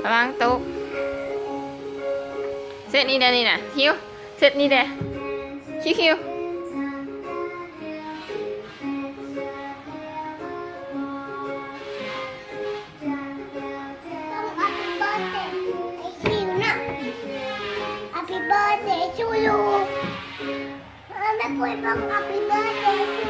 ລະວັງຕົກ. ເຊັດນີ້ແດ່ນີ້ນະ ຄິວ ເຊັດນີ້ແດ່ ຄິວ ຄິວ. Happy birthday to you. ແມ່ປຸ້ຍ Happy birthday to